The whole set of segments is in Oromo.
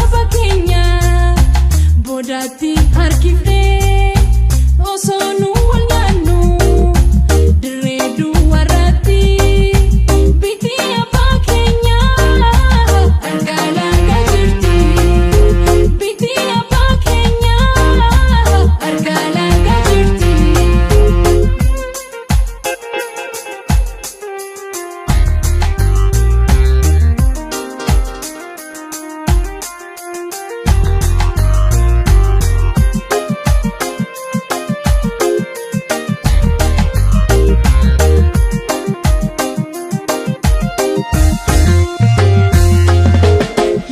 Saba keenya boodaatti harkifnee osoo nu wal nyaannu dirree duwwaarratti biti abbaa keenya argaa laagaa jirti. Biti abbaa keenya argaa laagaa jirti.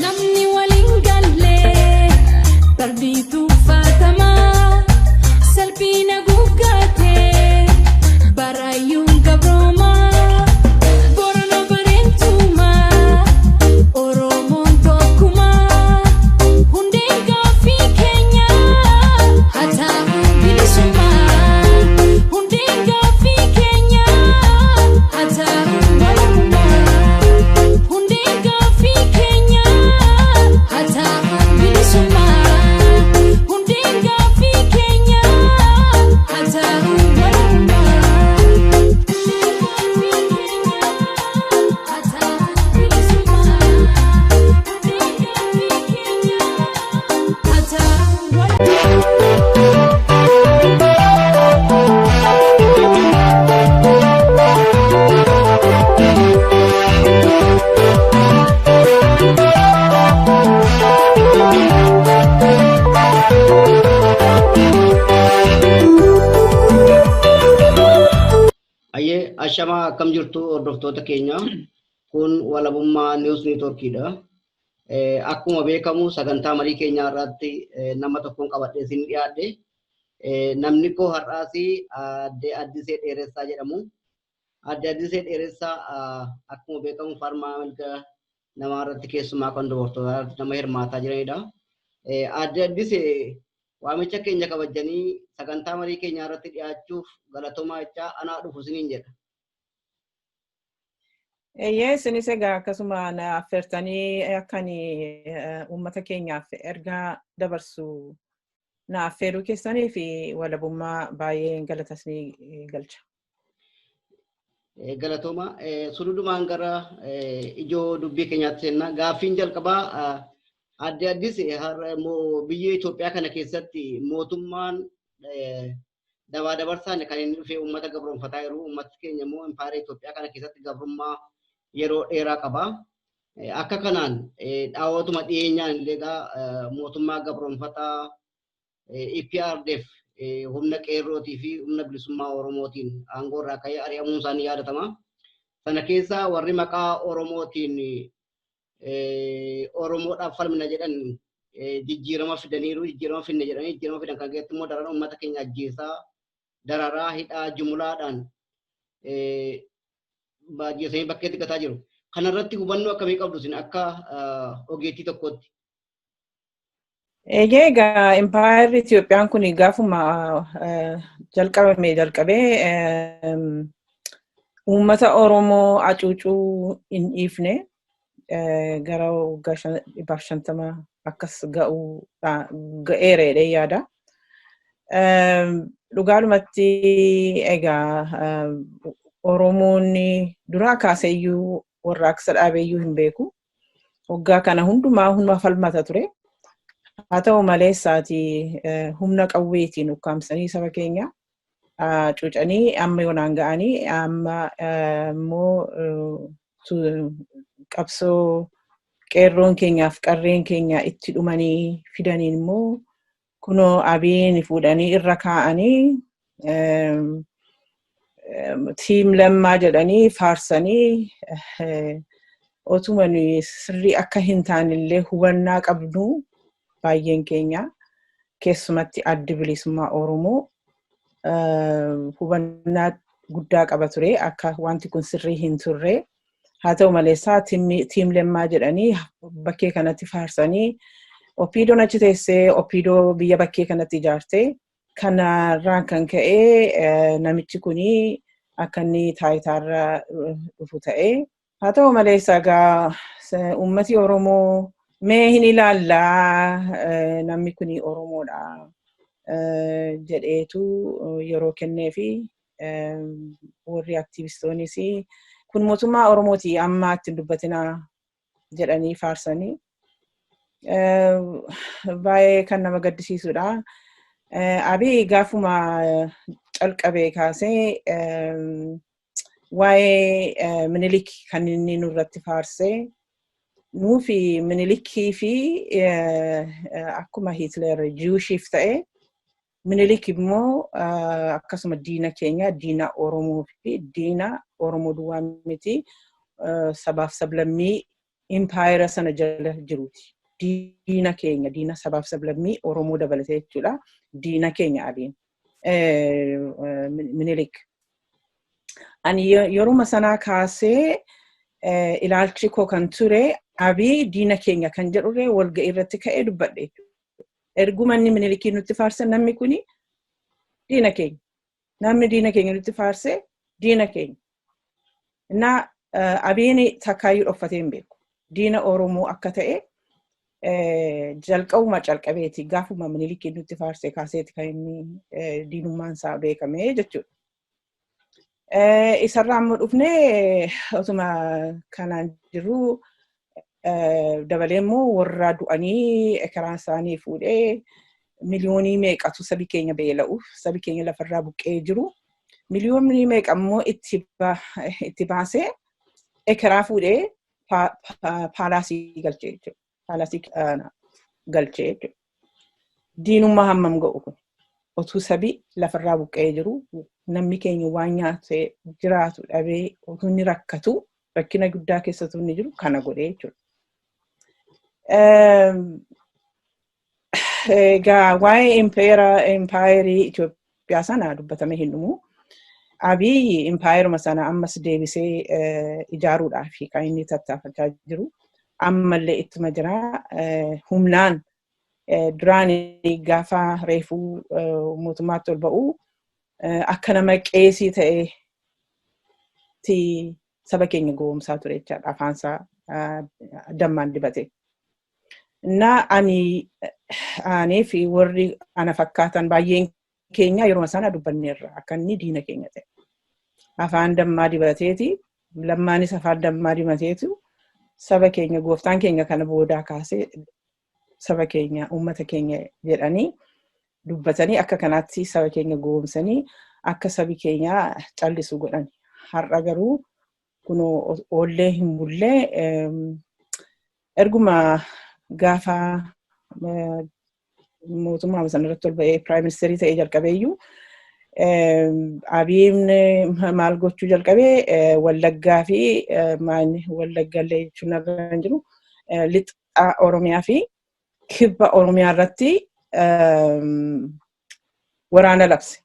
Namni waliin galle bardiitu uffatamaa salphina guggaatee baraayyuun gabroomaa Borona bareentumaa Oromoon tokkumaa hundeen gaaffii keenya haa ta'u bilisummaa, hundeen gaaffii keenya haa ta'u walabummaa, hundeen gaaffii keenya haa ta'u bilisummaa, hundeen gaaffii keenya haa ta'u walabummaa. Hundeen gaaffii keenya haa ta'u bilisummaa, hundeen gaaffii keenya haa ta'u walabummaa. Ayyee, ashamaa, akkam jirtu hordoftoota keenya? Kun Walabummaa News Networkiidha. Akkuma beekamu sagantaa marii keenyaa irratti nama tokkoon qabadhee isin dhiyaadhe. Namni koo har'aas Aadde Addisee Dheeressaa jedhamu. Aadde Addisee Dheeressaa akkuma beekamu falmaa mirga namaa irratti, keessumaa kan dubartootaa irratti nama hirmaataa jiranidha. Aadde Addisee, waamicha keenya kabajanii sagantaa marii keenyaa irratti dhiyaachuuf galatoomaa jechaa, anaa dhufu isiniin jedha. Eeyyee, isinis egaa akkasuma na affeertanii akka ani uummata keenyaaf ergaa dabarsu na affeeruu keessanii fi Walabummaa baay'ee galata isinii galcha. Galatooma. Suludumaan gara ijoo dubbii keenyaatti seenna. Gaaffiin jalqabaa, Aadde Addisee, har'a immoo biyya Itoophiyaa kana keessatti mootummaan dabaa dabarsaan kan inni dhufee uummata gabroonfataa jiru. Uummati keenya immoo impaayera Itoophiyaa kana keessatti gabrummaa yeroo dheeraa qaba. Akka kanaan dhaawatuma dhiyeenyaan illee egaa mootummaa gabroonfataa EPRDF humna qeerrootii fi humna bilisummaa Oromootiin aangoo irraa ka'ee ari'amuun isaanii yaadatama. Sana keessa warri maqaa Oromootiin Oromoodhaaf falmina jedhan jijjiirama fidaniiru, jijjiirama fidne jedhanii jijjiirama fidan kan keessatti immoo daran uummata keenya ajjeesaa, dararaa, hidhaa, jumlaadhaan ajjeesanii bakkeetti gataa jiru. Kanarratti hubannoo akkamii qabdu isin akka ogeettii tokkootti? Egaa impaayerri Itiyoophiyaan kun gaafuma jalqabame jalqabee uummata Oromoo hacuucuu hin dhiifne, gara waggaa 150 akkas ga'eera jedhee yaada. Dhugaadhumatti egaa Oromoonni duraa kaaseeyyuu warraaqsa dhaabeeyyuu hin beeku. Waggaa kana hundumaa humna falmata ture. Haa ta'u malee isaati humna qawweetiin ukkaamsanii saba keenya cuucanii amma yoonaan ga'anii, amma immoo qabsoo qeerroon keenyaaf qarreen keenya itti dhumanii fidaniin immoo kunoo Abiyin fuudhanii irra kaa'anii Team Lammaa jedhanii faarsanii, otuma nuyi sirrii akka hin taanellee hubannaa qabnu baay'een keenya, keessumatti Addi Bilisummaa Oromoo hubannaa guddaa qaba ture akka wanti kun sirrii hin turre. Haa ta'u maleessaa Team Lammaa jedhanii bakkee kanatti faarsanii, OPDOn achi teessee OPDO biyya bakkee kanatti ijaarte. Kanarraan kan ka'e namichi kuni akka inni taayitaarra dhufu ta'e. Haa ta'u malee egaa uummati Oromoo Mee hin ilaallaa, namni kun Oromoodha jedheetu yeroo kennee fi warri aktiivistoonis kun mootummaa Oromooti, amma ittiin dubbatinaa jedhanii faarsanii. Baay'ee kan nama gaddisiisudha. Abiy gaafuma calqabee kaasee waa'ee Minilik kan inni nurratti faarsee, nuufi Minilikii fi akkuma Hitler Jewishiif ta'e, Minilik immoo akkasuma diina keenya, diina Oromoo fi diina Oromoo duwwaa miti, sabaaf sablammii impaayera sana jala jiruuti. Diina keenya, diina sabaaf sablammii Oromoo dabalatee jechuudha. Diina keenya Abiin. Minilik. Ani yeruma sanaa kaasee ilaalchi koo kan ture Abii diina keenya kan jedhurree walga'ii irratti ka'ee dubbadhe. Erguma inni Minilikii nutti faarse, namni kuni diina keenya. Namni diina keenya nutti faarse diina keenya. Innaa Abiin takkaayyuu dhoffatee hin beeku. Diina Oromoo akka ta'e jalqabuma calqabeeti, gaafuma Minilikii nutti faarse kaaseeti kan inni diinummaan isaa beekame jechuudha. Isarraa immoo dhufnee otuma kanaan jirru, dabalee immoo warra du'anii ekeraan isaanii fuudhee, miliyoonii meeqatu sabi keenya beela'uuf, sabi keenya lafarraa buqqee jiru. Miliyoonii meeqa immoo itti baasee ekeraa fuudhee paalaasii galchee jechuudha. Paalaasii galchee jechuudha. Diinummaa hammam ga'u kun? Otuu sabi lafarraa buqqee jiru, namni keenya waan nyaatee jiraatu dhabee otuu inni rakkatu, rakkina guddaa keessatu inni jiru, kana godhee jechuudha. Egaa waa'ee impaayerii Itoophiyaa sana dubbatamee hin dhumu. Abiy impaayeruma sana ammas deebisee ijaaruudhaaf kan inni tattaafachaa jiru. Ammallee ittuma jira. Humnaan duraan gaafa reefuu mootummaatti ol ba'u akka nama qeesii ta'etti saba keenya gowwoomsaa ture jechaadha. Afaansaa dammaan dibate. Innaa ani aanee fi warri ana fakkaatan baay'een keenya yeroo sana dubbanneerra akka inni diina keenya ta'e. Afaan dammaa dibateeti, Lammaanis afaan dammaa dibateetu saba keenya gooftaan keenya kana boodaa kaasee saba keenya, uummata keenya jedhanii dubbatanii, akka kanaatti saba keenya gowwoomsanii akka sabi keenya callisu godhan. Har'a garuu kunoo oollee hin bullee, erguma gaafa mootummaa sana irratti ol ba'ee prime ministerii ta'ee jalqabeeyyuu, Abiyin maal gochuu jalqabee, Wallaggaa fi Wallagga illee jechuun irra hin jiru, lixa Oromiyaa fi kibba Oromiyaa irratti waraana labse.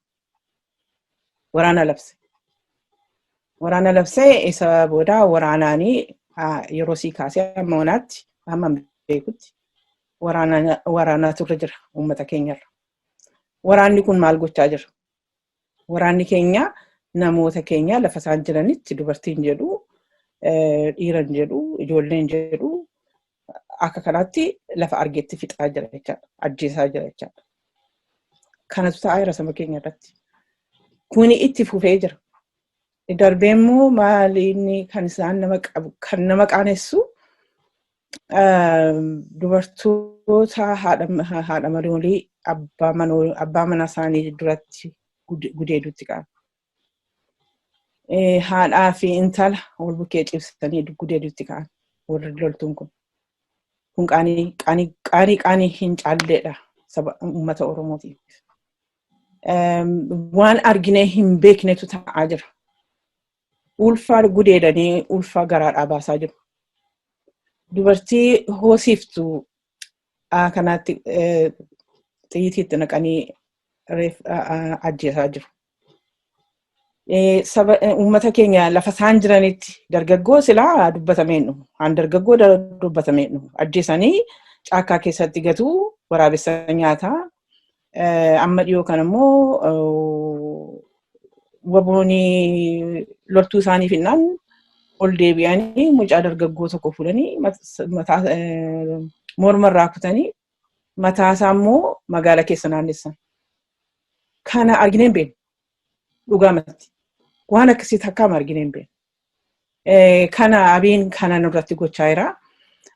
Waraana labse. Waraana labsee, isa booda waraanaanii yeroo sii kaasee amma wanaatti, amma beekutti waraanaatu irra jira uummata keenyarra. Waraanni kun maal gochaa jira? Waraanni keenya namoota keenya lafa isaan jiranitti, dubartiin jedhu, dhiiran jedhu, ijoolleen jedhu, akka kanaatti lafa argeetti fixaa jira jechaadha. Ajjeesaa jira jechaadha. Kanatu ta'aa jira saba keenya irratti. Kuni itti fufee jira. Darbee immoo maali inni kan isaan nama qabu, kan nama qaanessu, dubartoota haadha manoolii abbaa mana isaanii duratti gudeedutti qaba. Haadhaa fi intala wal bukkee cibsanii gudeedutti ka'an warri loltuun kun. Kun qaanii qaanii qaanii qaanii hin caalleedha saba uummata Oromootiif. Waan arginee hin beeknetu ta'aa jira. Ulfa gudeedanii ulfa garaadhaa baasaa jiru. Dubartii hoosiiftu kanaatti xiyyiitiitti naqanii ajjeesaa jiru. Saba uummata keenya lafa isaan jiranitti dargaggoo silaa dubbatamee hin dhumu. Haan dargaggoo dubbatamee hin dhumu. Ajjeesanii caakkaa keessatti gatuu, waraabessa nyaataa. Amma dhiyoo kana immoo waboonii loltuu isaanii finnaan ol deebi'anii mucaa dargaggoo tokko fuudhanii mataa Morma irraa kutanii mataasaa immoo magaala keessa naannessan. Kana arginee hin beeknu. Dhugaamatti. Waan akkasii takkaam arginee hin beeknu. Kana Abiin kana nurratti gochaa jira.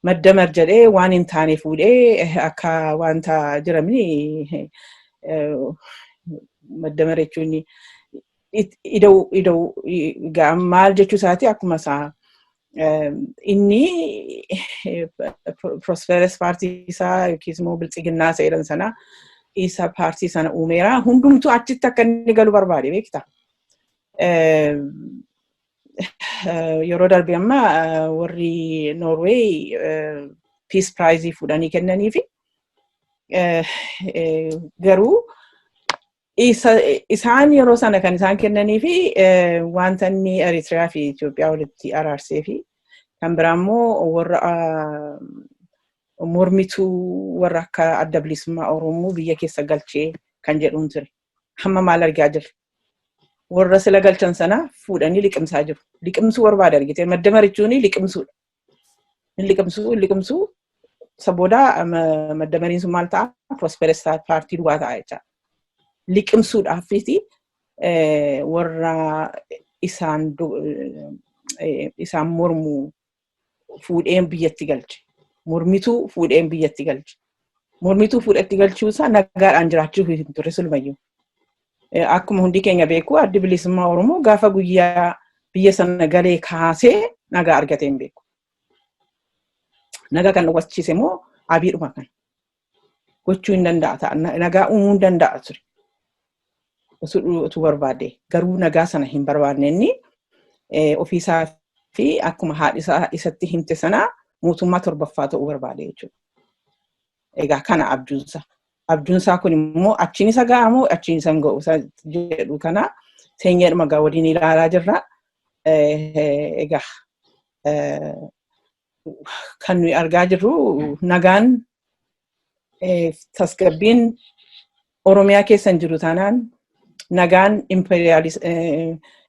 Maddamar jedhee waan hin taane fuudhee akka wanta jiramni maddamar jechuun ida'u ida'u maal jechuu isaati, akkuma isaa inni Prosperous Party isaa yookiis immoo Biltsiginnaa isa jedhan sana, isa paartii sana uumeera. Hundumtuu achitti akka inni galu barbaade, beektaa. Yeroo darbe amma warri Norway Peace Prize fuudhanii kennanii fi garuu isaan yeroo sana kan isaan kennanii fi wanta inni Eritiriyaa fi Itoophiyaa walitti araarsee fi kan biraa immoo warra mormituu warra akka Adda Bilisummaa Oromoo biyya keessa galchee kan jedhuun ture. Hamma maal argaa jirra? Warra sila galchan sana fuudhanii liqimsaa jiru. Liqimsuu barbaada, argite, madda marichuun liqimsuudha. Hin liqimsuu, hin liqimsuu, isa booda madda mariin sun maal ta'a? Prosperous Party duwwaa ta'a jechaadha. Liqimsuudhaafiti warra isaan mormu fuudheen biyyatti galche. Mormituu fuudheen biyyatti galche. Mormituu fuudhetti galchuusaa nagaadhaan jiraachuu hin turre sulumayyuu. Akkuma hundi keenya beeku, Addi Bilisummaa Oromoo gaafa guyyaa biyya sana galee kaasee nagaa argatee hin beeku. Nagaa kan dhowwachiise immoo Abiidhuma kana. Gochuu hin danda'a ta'a. Nagaa uumuu hin danda'a ture. Utuu barbaade. Garuu nagaa sana hin barbaanne. Inni ofiisaa fi akkuma haadhi isaa isatti himte sana mootummaa torbaffaa ta'uu barbaade jechuudha. Egaa kana abjuunsa. Abjuunsaa kun immoo achiin isa ga'a moo achiin isa hin ga'u isa jedhu kana teenyeedhuma gaa waliin ilaalaa jirra. Egaa kan nuyi argaa jirru, nagaan tasgabbiin Oromiyaa keessa hin jiru taanaan, nagaan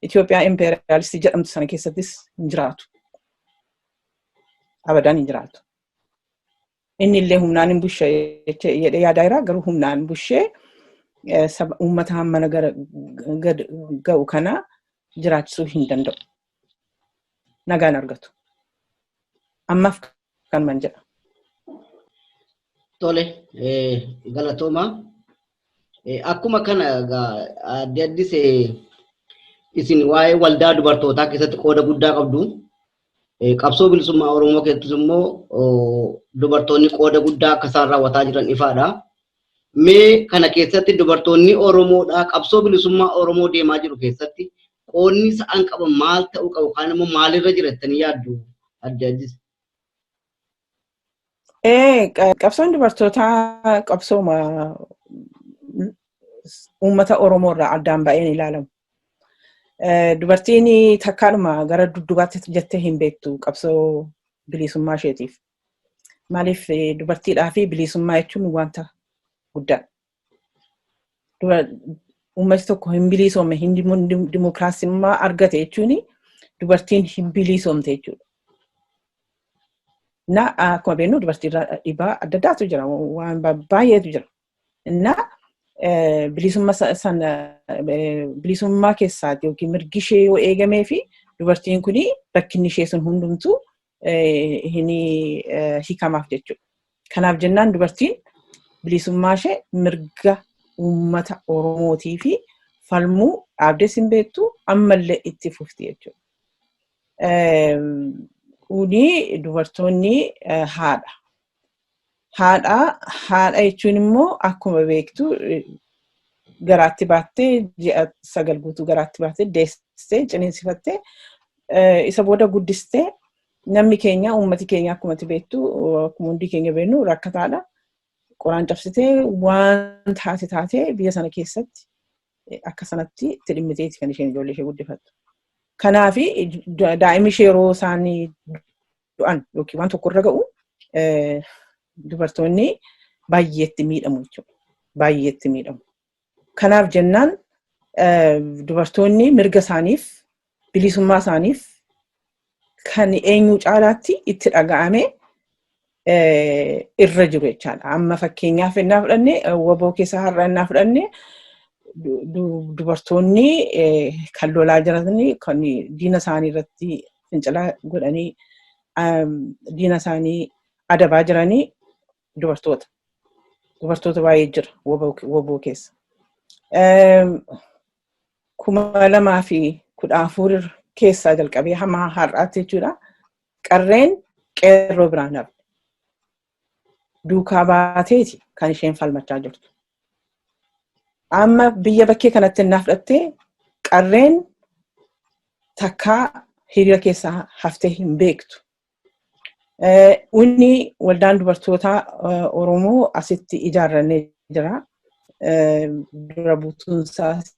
Itoophiyaa impeeriyaalistii jedhamtu sana keessattis hin jiraatu. Abadaan hin jiraatu. Inni illee humnaan hin bushee jedhee yaadaa jira, garuu humnaan bushee saba uummata hammana gara gad ga'u kana jiraachisuu hin danda'u. Nagaan argatu. Ammaaf kanuman jedha. Tole, galatooma. Akkuma kana egaa, Aadde Addis, isin waa'ee waldaa dubartootaa keessatti qooda guddaa qabdu. Qabsoo bilisummaa Oromoo keessattis immoo dubartoonni qooda guddaa akka isaan raawwataa jiran ifaadha. Mee kana keessatti dubartoonni Oromoodhaa qabsoo bilisummaa Oromoo deemaa jiru keessatti qoodni isaan qaban maal ta'uu qabu, kaan immoo maalirra jira jettanii yaaddu, Aadde Addis? Qabsoon dubartootaa qabsooma uummata Oromoo irraa addaan ba'een ilaalamu. Dubartiin takkaadhuma gara duddubaatti jettee hin beektu qabsoo bilisummaa isheetiif. Maaliif, dubartiidhaa fi bilisummaa jechuun wanta guddaadha. Uummatni tokko hin bilisoomne, hin dimokiraasummaa argate jechuun dubartiin hin bilisoomte jechuudha. Na akkuma beeknu dubartii irra dhiibbaa adda addaatu jira, waan baay'eetu jira. Na bilisummaa sana, bilisummaa keessaati yookiin mirgi ishee yoo eegamee fi dubartiin kuni rakkinni ishee sun hundumtuu hin hiikamaaf jechuudha. Kanaaf jennaan dubartiin bilisummaa ishee, mirga uummata Oromootii fi falmuu dhaabdees hin beektu, ammallee itti fufti jechuudha. Kuni dubartoonni haadha. Haadha haadha jechuun immoo akkuma beektu garaatti baattee, ji'a 9 guutuu garaatti baattee, deessee, ciniinsifattee, isa booda guddistee, namni keenya, uummati keenya akkuma beektu, akkuma hundi keenya beeknu rakkataadha. Qoraan cabsitee waan taate taatee biyya sana keessatti akka sanatti itti dhimmiteeti kan isheen ijoollee ishee guddifattu. Kanaafi daa'imni ishee yeroo isaan du'an yookiin waan tokko irra ga'u dubartoonni baay'eetti miidhamu jechuudha. Baay'eetti miidhamu. Kanaaf jennaan dubartoonni mirga isaaniif, bilisummaa isaaniif kan eenyu caalaatti itti dhaga'ame irra jiru jechaadha. Amma fakkeenyaaf innaa fudhanne, WBO keessa har'a innaa fudhanne, dubartoonni kan lolaa jiran, kan diina isaanii irratti fincila godhanii diina isaanii adabaa jiranii dubartoota. Dubartoota baay'ee jira WBO keessa. 2014 keessaa jalqabee hamma har'aatti jechuudha. Qarreen qeerroo biraan hafne. Duukaa baateeti kan isheen falmachaa jirtu. Amma biyya bakkee kanatti innaa fudhattee, qarreen takkaa hiriira keessaa haftee hin beektu. Inni waldaan dubartoota Oromoo asitti ijaarrannee jira. Dura buutuun isaas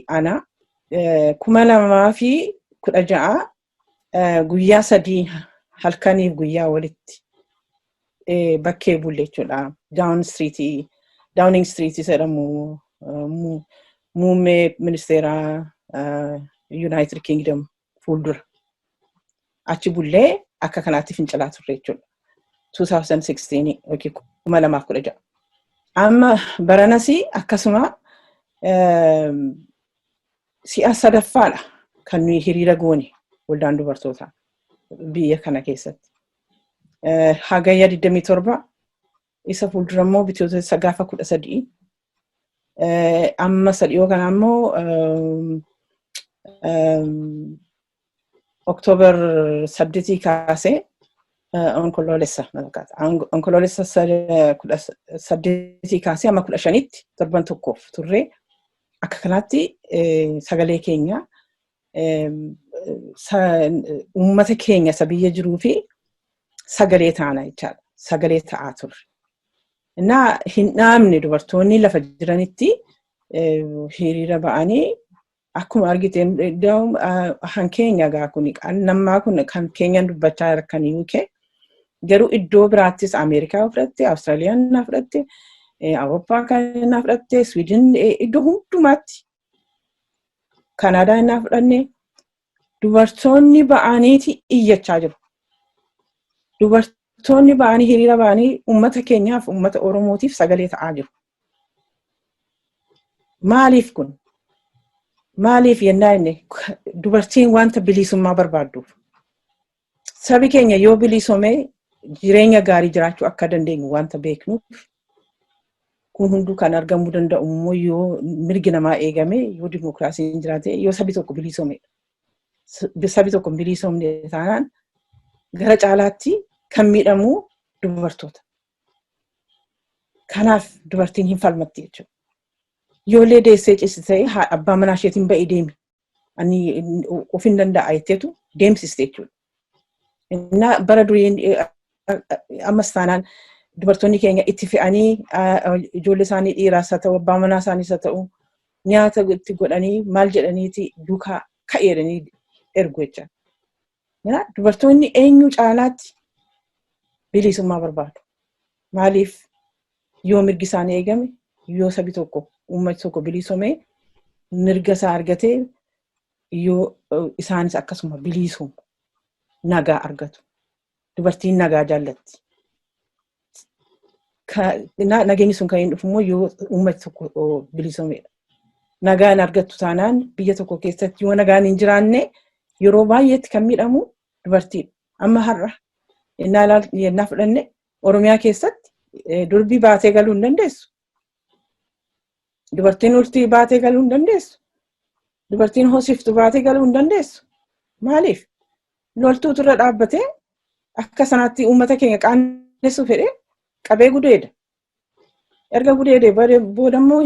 ana. 2016 guyyaa 3 halkaniif guyyaa walitti bakkee bulle jechuudha. Down Street, Downing Street jedhamu, muummee ministeeraa United Kingdom fuuldura. Achi bullee akka kanaatti fincilaa turre jechuudha. 2016 yookiin 2016. Amma baranas akkasuma si'a sadaffaadha kan nuyi hiriira goone waldaan dubartootaa biyya kana keessatti. Hagayya 27, isa fuuldura immoo bitootessa gaafa 13, amma sadhiyoo kana immoo Oktoobar 8 kaasee, onkoloolessa, onkoloolessa 18 kaasee amma 15tti torban tokkoof turre akka kanaatti sagalee keenya uummata keenya isa biyya jiruu fi sagalee taana jechaadha. Sagalee ta'aa turre. Innaa hin dhaabne, dubartoonni lafa jiranitti hiriira ba'anii akkuma argite kan keenya gaa kun nammaa kun kan keenyan dubbachaa jira kan UK, garuu iddoo biraattis Ameerikaa fudhatte, Awustiraaliyaan na fudhatte, Awurooppaa kan na fudhatte, Sweden, iddoo hundumaatti, Kanaadaa na fudhanne, dubartoonni ba'aniiti iyyachaa jiru. Dubartoonni ba'anii hiriira ba'anii uummata keenyaaf, uummata Oromootiif sagalee ta'aa jiru. Maaliif kun? Maaliif yennaa inni dubartiin wanta bilisummaa barbaadduuf. Sabi keenya yoo bilisoomee jireenya gaarii jiraachuu akka dandeenyu wanta beeknuuf, kun hunduu kan argamuu danda'u immoo yoo mirgi namaa eegame, yoo dimokiraasiin jiraate, yoo sabi tokko bilisoomedha. Sabi tokko bilisoomne taanaan gara caalaatti kan miidhamu dubartoota. Kanaaf dubartiin hin falmatti jechuudha. Yoollee deessee ciiste ta'e, abbaa manaa isheetiin ba'ee deemi. Ani of hin danda'a jetteetu deemsiste jechuudha. Innaa bara durii ammas taanaan dubartoonni keenya itti fe'anii ijoollee isaanii dhiiraas haa ta'u, abbaa manaa isaaniis haa ta'u, nyaata itti godhanii maal jedhaniiti duukaa ka'eeranii ergu jecha. Dubartoonni eenyu caalaatti bilisummaa barbaadu. Maaliif? Yoo mirgi isaanii eegame, yoo sabi tokko, uummati tokko bilisoomee mirga isaa argatee, yoo isaanis akkasuma bilisoomu nagaa argatu. Dubartiin nagaa jaallatti. Nageenyi sun kan hin dhufu immoo yoo uummati tokko bilisoomedha. Nagaan argattu taanaan, biyya tokko keessatti yoo nagaan hin jiraanne, yeroo baay'eetti kan miidhamu dubartiidha. Amma har'a yennaa fudhanne, Oromiyaa keessatti durbii baatee galuu hin dandeessu. Dubartiin ultii baatee galuu hin dandeessu. Dubartiin hoosiftu baatee galuu hin dandeessu. Maaliif? Loltuutu irra dhaabbatee akka sanaatti uummata keenya qaanessuu fedhee qabee gudeeda. Erga gudeedee boodammoo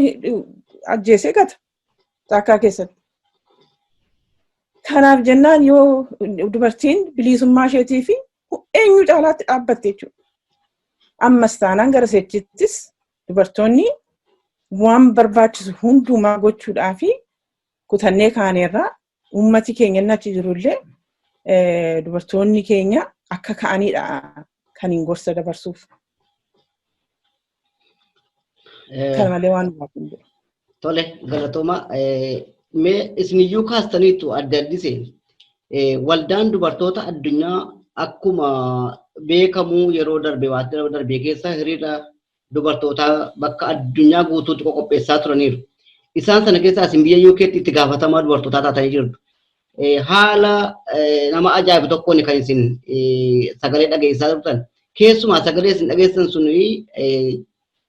ajjeesee gata caakkaa keessatti. Kanaaf jennaan yoo dubartiin bilisummaa isheetii fi eenyu caalaatti dhaabbatte jechuudha. Ammas taanaan gara seechittis dubartoonni waan barbaachisu hundumaa gochuudhaa fi kutannee kaaneerraa uummati keenya inni achi jirullee dubartoonni keenya akka ka'anidha kan hin gorsa dabarsuuf. Kana malee waan dhugaaf hin jiru. Tole, galatooma. Mee isiniyyuu kaastaniitu adda addise, waldaan dubartoota addunyaa Akkuma beekamu, yeroo darbe, waajjira darbe keessa hiriira dubartootaa bakka addunyaa guutuutti qopheessaa turaniiru. Isaan sana keessa isin biyya UK'tti itti gaafatamaa dubartootaa taatanii jirtu. Haala nama ajaa'ibu tokkoon kan isin sagalee dhageessaa turtan. Keessumaa sagalee isin dhageessan sun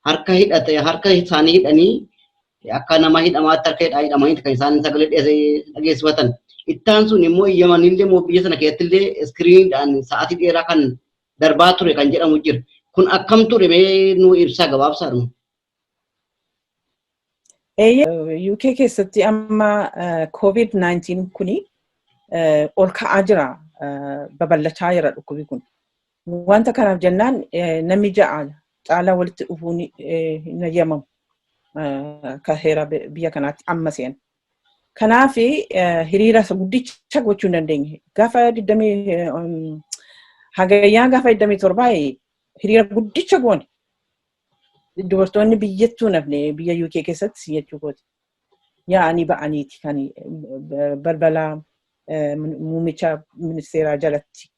harka hidhate, harka isaanii hidhanii, akka nama hidhamaatti harka hidhamanii kan isaan sagalee dhageessifatan. Ittaan sun immoo iyyamanillee immoo biyya sana keessatti illee screeniidhaan sa'aatii dheeraa kan darbaa ture kan jedhamu jira. Kun akkam ture? Mee nu ibsaa gabaabsaadhuma. UK keessatti amma COVID-19 kuni ol ka'aa jira, babal'achaa jira dhukkubi kun. Wanta kanaaf jennaan namni 6 caalaa walitti dhufuun hin eeyyamamu akka heera biyya kanaatti amma seena. Kanaaf hiriira guddicha gochuu hin dandeenye. Gaafa 20 Hagayyaa gaafa 27 hiriira guddicha goone. Dubartoonni biyyattuu nafne, biyya UK keessatti jechuu kooti. Yaa'anii ba'aniiti kan balbala muummicha ministeeraa jalatti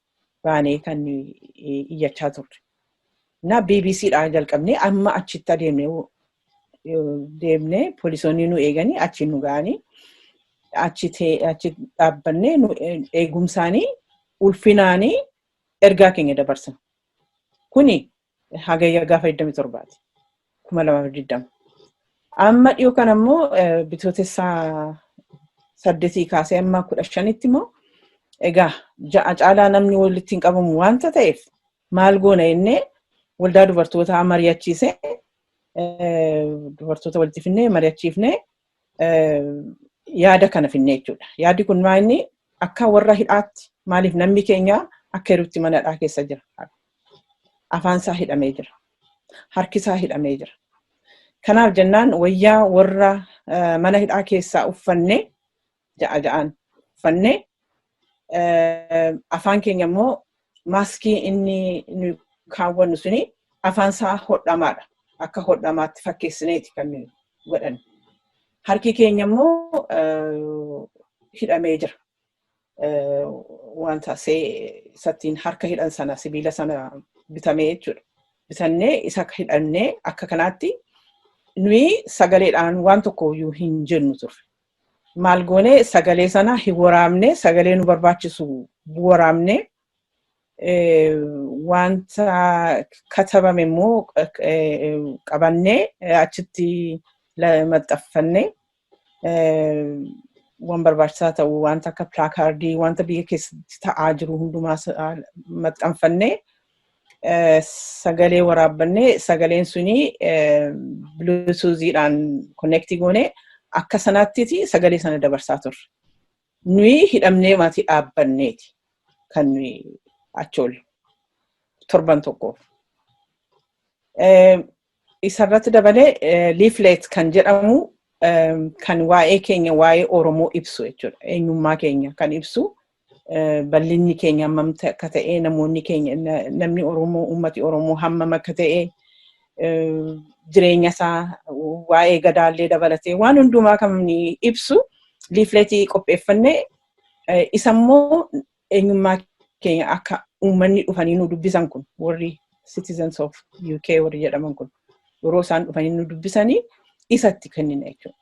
baanee kan iyyachaa turre. Na BBCdhaan jalqabnee amma achitti adeemnee deemnee, poolisoonni nu eeganii achi nu ga'anii, achi dhaabbannee eegumsaanii ulfinaanii ergaa keenya dabarsan. Kuni Hagayya gaafa 27ti. 2020. Amma dhiyoo kana immoo Bitootessaa 8 kaasee amma 15tti immoo egaa 6 caalaa namni walitti hin qabamu waanta ta'eef, maal goona jennee waldaa dubartootaa mari'achiisee, dubartoota walitti finnee mari'achiifnee yaada kana finnee jechuudha. Yaaddi kun maa inni akka warra hidhaatti, maaliif namni keenya akka yerootti mana hidhaa keessa jira. Afaan isaa hidhamee jira. Harki isaa hidhamee jira. Kanaaf jennaan wayyaa warra mana hidhaa keessaa uffannee, ja'a ja'aan uffannee, afaan keenya immoo maaskii inni nu kaawwannu suni afaan isaa hodhamaadha. Akka hodhamaatti fakkeessineeti kan nuyi godhannu. Harki keenya immoo hidhamee jira. Wanta isattiin harka hidhan sana, sibiila sana bitamee jechuudha. Bitannee isa hidhannee akka kanaatti nuyi sagaleedhaan waan tokko iyyuu hin jennu turre. Maal goonee? Sagalee sana hin waraabne, sagalee nu barbaachisu waraabne, wanta katabame immoo qabannee achitti maxxanfannee, waan barbaachisaa ta'u, wanta akka placardii, wanta biyya keessatti ta'aa jiru hundumaa maxxanfannee, sagalee waraabbannee, sagaleen suni bluetoothiidhaan connectii goonee akka sanattiti sagalee sana dabarsaa turre. Nuyi hidhamnee maatii dhaabbanneeti kan nuyi achi oollu torban tokkoof. Isarratti dabalee leaflet kan jedhamu, kan waa'ee keenya, waa'ee Oromoo ibsu jechuudha. Eenyummaa keenya kan ibsu, bal'inni keenya hammam akka ta'e, namoonni keenya, namni Oromoo, uummati Oromoo hammam akka ta'e, jireenya isaa, waa'ee gadaallee dabalatee waan hundumaa kan ibsu leafletii qopheeffannee, isammoo eenyummaa keenya akka uummanni dhufanii nu dubbisan kun, warri citizens of UK warri jedhaman kun, yeroo isaan dhufanii nu dubbisanii isatti kennina jechuudha.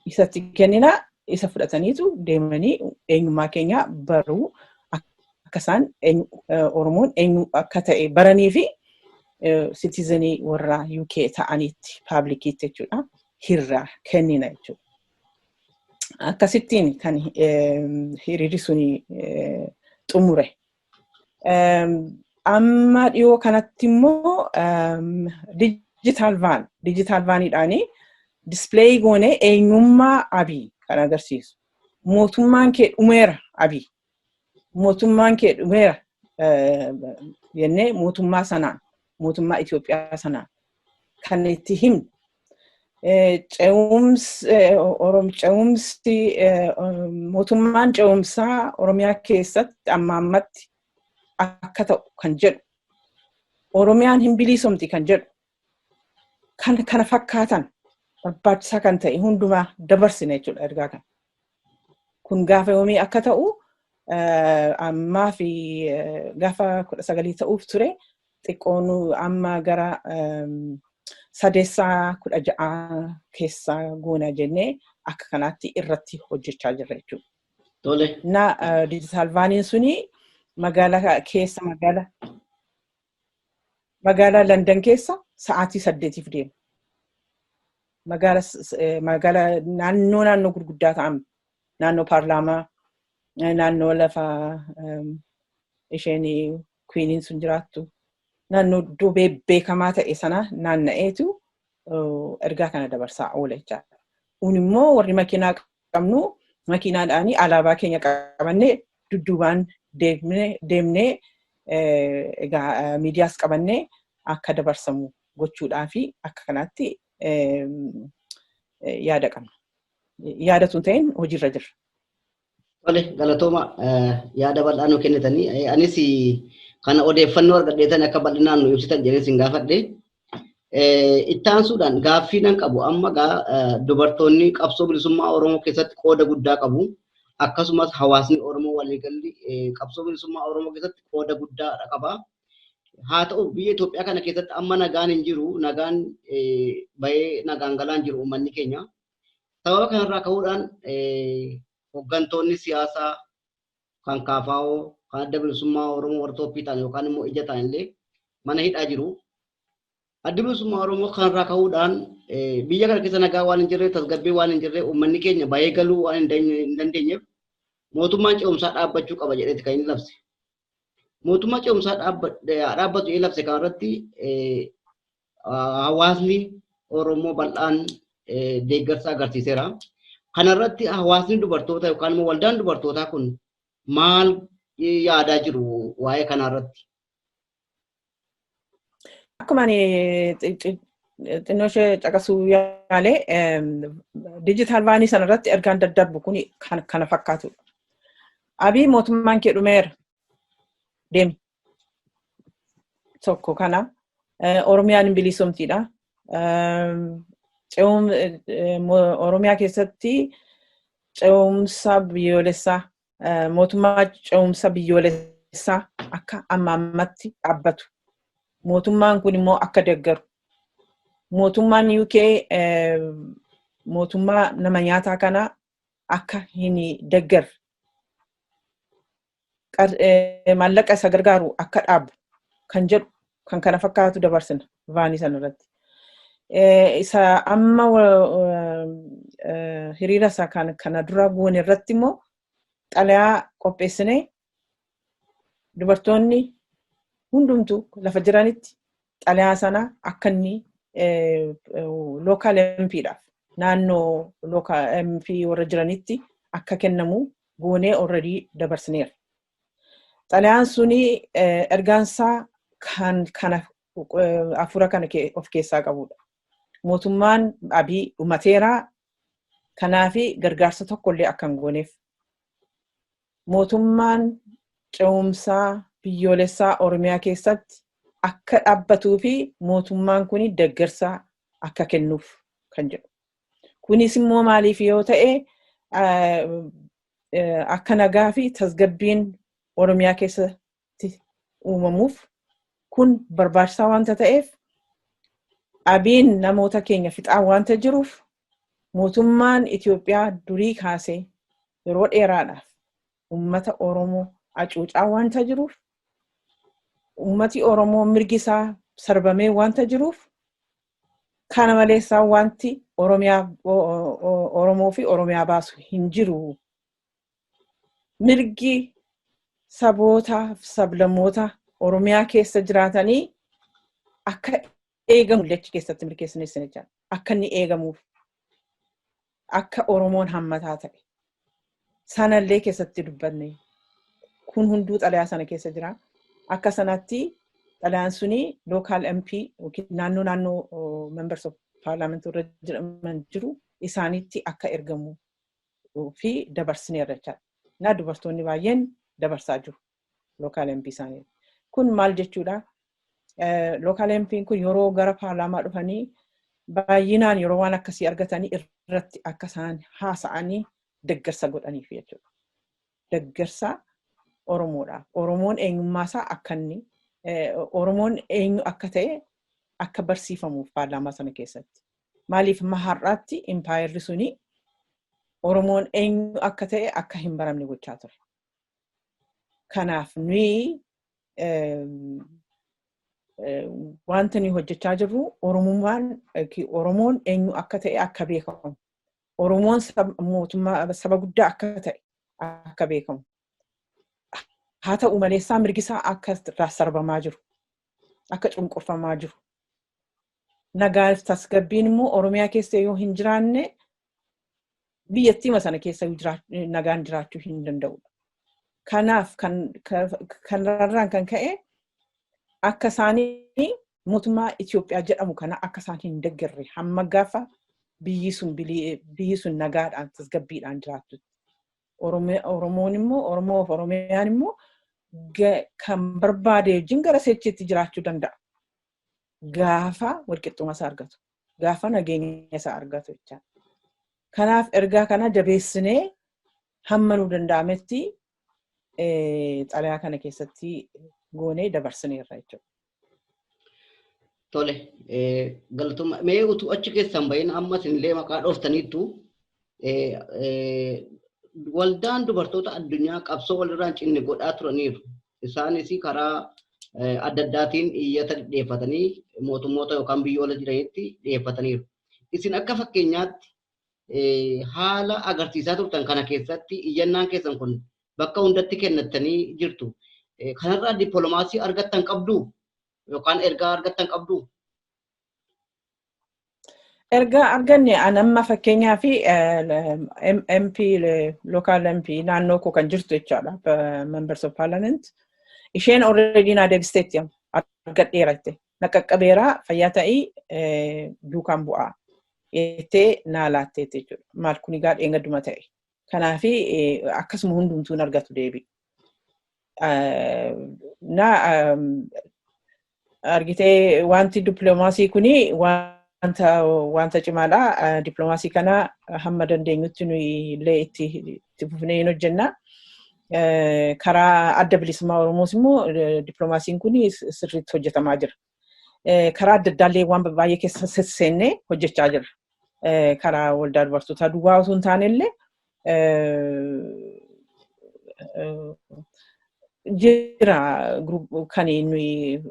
Isatti kennina, isa fudhataniitu deemanii eenyummaa keenya baruu, akka isaan Oromoon eenyu akka ta'e baranii fi citizenii warra UK ta'aniitti, publiciitti jechuudha, hirraa kennina jechuudha. Akkasittiin kan hiriirri suni xumure. Amma dhiyoo kanatti immoo digital vaniidhaanii display goonee eenyummaa Abii kan agarsiisu. "Mootummaan kee dhumeera, Abii. Mootummaan kee dhumeera" jennee mootummaa sanaan, mootummaa Itoophiyaa sanaan kan itti himnu. Ce'umsi, mootummaan ce'umsaa Oromiyaa keessatti amma ammatti akka ta'u kan jedhu, Oromiyaan hin biliisomti kan jedhu, kan kana fakkaatan barbaachisaa kan ta'e hundumaa dabarsine jechuudha ergaa kana. Kun gaafa yoomii akka ta'u Ammaa fi gaafa 19 ta'uuf ture, xiqqoon amma gara Sadeessaa 16 keessa goona jennee akka kanaatti irratti hojjechaa jirra jechuudha. Tole. Na digital vaniin suni magaalaa keessa, magaalaa London keessa sa'aatii 8f deema. Magaalaa naannoo gurguddaa ta'an, naannoo paarlaamaa, naannoo lafa isheen queeniin sun jiraattu, naannoo iddoo beekamaa ta'e sana naanna'eetu ergaa kana dabarsaa oola jechaadha. Kun immoo warri makiinaa qabnu makiinaadhaan alaabaa keenya qabannee dudduubaan deemnee egaa miidiyaas qabannee akka dabarsamu gochuudhaa fi akka kanaatti yaada qabna. Yaada tun ta'in hojiirra jirra. Tole, galatooma, yaada bal'aa nu kennitanii. Anis kana odeeffannoo argadheetan akka bal'inaan nu ibsitan jedhee sin gaafadhe. Ittaansuudhaan gaaffii nan qabu. Amma dubartoonni qabsoo bilisummaa Oromoo keessatti qooda guddaa qabu. Akkasumas hawaasni Oromoo waliigalli qabsoo bilisummaa Oromoo keessatti qooda guddaa qaba. Haa ta'u, biyya Itoophiyaa kana keessatti amma nagaan hin jiru, nagaan bahee nagaan galaan jiru uummanni keenya. Sababa kanarraa ka'uudhaan hooggantoonni siyaasaa kan KFO, kan Adda Bilisummaa Oromoo, warra Tooppii ta'an yookaan immoo ija ta'an illee mana hidhaa jiru. Addi Bilisummaa Oromoo kanarraa ka'uudhaan biyya kana keessa nagaa waan hin jirre, tasgabbii waan hin jirre, uummanni keenya bahee galuu waan hin dandeenyeef mootummaan ce'umsaa dhaabbachuu qaba jedheeti kan inni labse. Mootummaa ce'umsaa dhaabbatu jedhee labse kanarratti hawaasni Oromoo bal'aan deeggarsa agarsiiseera. Kanarratti hawaasni dubartoota yookaan immoo waldaan dubartootaa kun maal yaadaa jiru waa'ee kanarratti? Akkuma ani xinnoo ishee caqasuu yaalee, digital vanii sanarratti ergaan daddarbu kun kana fakkaatudha. "Abii, mootummaan kee dhumeera. Deemi." Tokko kana. Oromiyaan hin bilisoomtiidha. Oromiyaa keessatti ce'umsa biyyoolessaa, mootummaa ce'umsa biyyoolessaa akka amma ammatti dhaabbatu. Mootummaan kun immoo akka deeggaru. Mootummaan UK mootummaa nama nyaataa kana akka hin deeggarre, maallaqa isa gargaaru akka dhaabu kan jedhu, kan kana fakkaatu dabarsina vanii sanarratti. Isa amma hiriira isaa kana dura goone irratti immoo xalayaa qopheessinee dubartoonni hundumtuu lafa jiranitti xalayaa sana akka inni local MPdhaaf, naannoo local MP warra jiranitti akka kennamu goonee already dabarsineera. Xalayaan suni ergaansaa kan kana hafuura kana of keessaa qabudha. Mootummaan Abii dhumateera, kanaafi gargaarsa tokkollee akka hin gooneef. Mootummaan ce'umsaa biyyoolessaa Oromiyaa keessatti akka dhaabbatuu fi mootummaan kun deeggarsa akka kennuuf kan jedhu. Kunis immoo maaliif yoo ta'e, akka nagaa fi tasgabbiin Oromiyaa keessatti uumamuuf kun barbaachisaa waanta ta'eef, Abiin namoota keenya fixaa waanta jiruuf, mootummaan Itoophiyaa durii kaasee yeroo dheeraadhaaf uummata Oromoo hacuucaa waanta jiruuf, uummati Oromoo mirgi isaa sarbamee waanta jiruuf, kana maleessaa wanti Oromiyaa, Oromoo fi Oromiyaa baasu hin jiru. Mirgi saboota sablammoota Oromiyaa keessa jiraatanii akka eegamu achi keessatti mirkeessineessan jechaadha. Akka inni eegamuuf, akka Oromoon hammataa ta'e sanallee keessatti dubbanne. Kun hunduu xalayaa sana keessa jira. Akka sanatti xalayaan suni local MP yookiin naannoo members of parliament irra jedhaman jiru isaanitti akka ergamu fi dabarsineerra jechaadha. Na dubartoonni baay'een dabarsaa jiru local MP isaanii. Kun maal jechuudha? Local MP kun yeroo gara paarlaamaa dhufanii baay'inaan yeroo waan akkasii argatanii irratti akka isaan haasa'anii deeggarsa godhaniif jechuudha. Deeggarsa Oromoodhaaf. Oromoon eenyummaa isaa akka inni, Oromoon eenyu akka ta'e akka barsiifamuuf paarlaamaa sana keessatti. Maaliif amma har'aatti impaayerri suni Oromoon eenyu akka ta'e akka hin baramne gochaa ture. Kanaaf nuyi wanta nuyi hojjechaa jirru Oromummaan, Oromoon eenyu akka ta'e akka beekamu. Oromoon mootummaa saba guddaa akka ta'e akka beekamu. Haa ta'u maleessaa mirgi isaa akka irraa sarbamaa jiru. Akka cunqurfamaa jiru. Nagaaf tasgabbiin immoo Oromiyaa keessa yoo hin jiraanne, biyyattiima sana keessa nagaan jiraachuu hin danda'u. Kanaaf kanarraan kan ka'e akka isaanii mootummaa Itoophiyaa jedhamu kana akka isaan hin deeggarre hamma gaafa biyyi sun nagaadhaan tasgabbiidhaan jiraattutti. Oromoon immoo, Oromoo fi Oromiyaan immoo kan barbaade wajjin gara seechiitti jiraachuu danda'a. Gaafa walqixxummaa isaa argatu. Gaafa nageenya isaa argatu jechaadha. Kanaaf ergaa kana jabeessinee hamma nu danda'ametti xalayaa kana keessatti goonee dabarsineerra jechuudha. Tole, galatuma. Mee utuu achi keessan bahin, amma isinillee maqaa dhooftaniittu, waldaan dubartoota addunyaa qabsoo walirraa hin cinne godhaa turaniiru. Isaanis karaa adda addaatiin iyyata dhiyeeffatanii mootummoota yookaan biyyoota jiranitti dhiyeeffataniiru. Isin akka fakkeenyaatti haala agarsiisaa turtan kana keessatti iyyannaan keessan kun bakka hundatti kennattanii jirtu. Kanarraa dippiloomaasii argattan qabdu yookaan ergaa argattan qabdu? Ergaa arganne, an amma fakkeenyaa fi MP, local MP naannoo koo kan jirtu jechaadha, members of parliament. Isheen already naa deebisteetti, argadheera jette. Na qaqqabeera, fayyaa ta'ii, duukaan bu'aa jettee naa laatteetti jechuudha. Maal kun egaa dheengadduma ta'e. Kanaafi akkasuma hundumtuu hin argatu deebii. Na argitee, wanti dippiloomaasii kuni wanta cimaadha. Dippiloomaasii kana hamma dandeenyutti nuyi illee itti fufnee hin hojjenna. Karaa Adda Bilisummaa Oromoos immoo dippiloomaasiin kun sirriitti hojjetamaa jira. Karaa adda addaallee waan baay'ee keessa sesseennee hojjechaa jirra. Karaa waldaa dubartootaa duwwaa osoo hin taane illee jira kan nuyi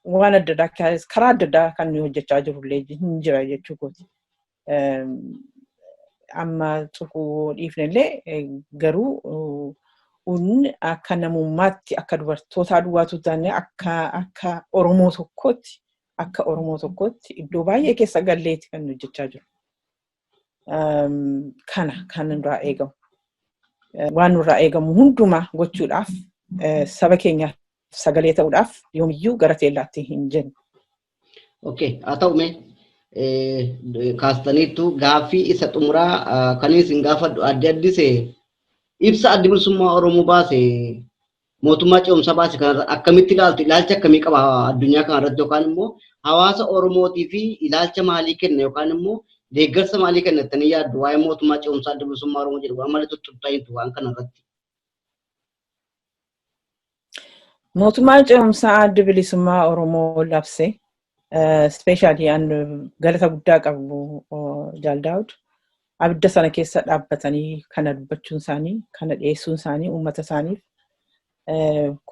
waan adda addaa, karaa adda addaa kan nuyi hojjechaa jirru illee hin jira jechuu kooti. Amma tuquu dhiifne illee garuu akka namummaatti, akka dubartootaa duwwaatu taane, akka Oromoo tokkootti iddoo baay'ee keessa galleeti kan hojjechaa jiru. Kana kan nurraa eegamu. Waan nurraa eegamu hundumaa gochuudhaaf, saba keenyaaf sagalee ta'uudhaaf yoomiyyuu gara teellaatti hin jennu. Okay, haa ta'u, mee kaastaniittu gaaffii isa xumuraa kan isin gaafadhu, adde Addisee, ibsa Addi Bilisummaa Oromoo baase, mootummaa ce'umsaa baase kanarra akkamitti ilaaltu? Ilaalcha akkamii qaba addunyaa kanarratti, yookaan immoo hawaasa Oromootii fi ilaalcha maalii kenna yookaan immoo deeggarsa maalii kenna jettanii yaaddu waa'ee mootummaa ce'umsaa Adda Bilisummaa Oromoo jedhu waan malee tuttuqxaniitu waan kanarratti? Mootummaan ce'umsaa Adda Bilisummaa Oromoo labse, especially galata guddaa qabu Jaal Daawud. Abidda sana keessa dhaabbatanii kana dubbachuun isaanii, kana dhiyeessuun isaanii uummata isaaniif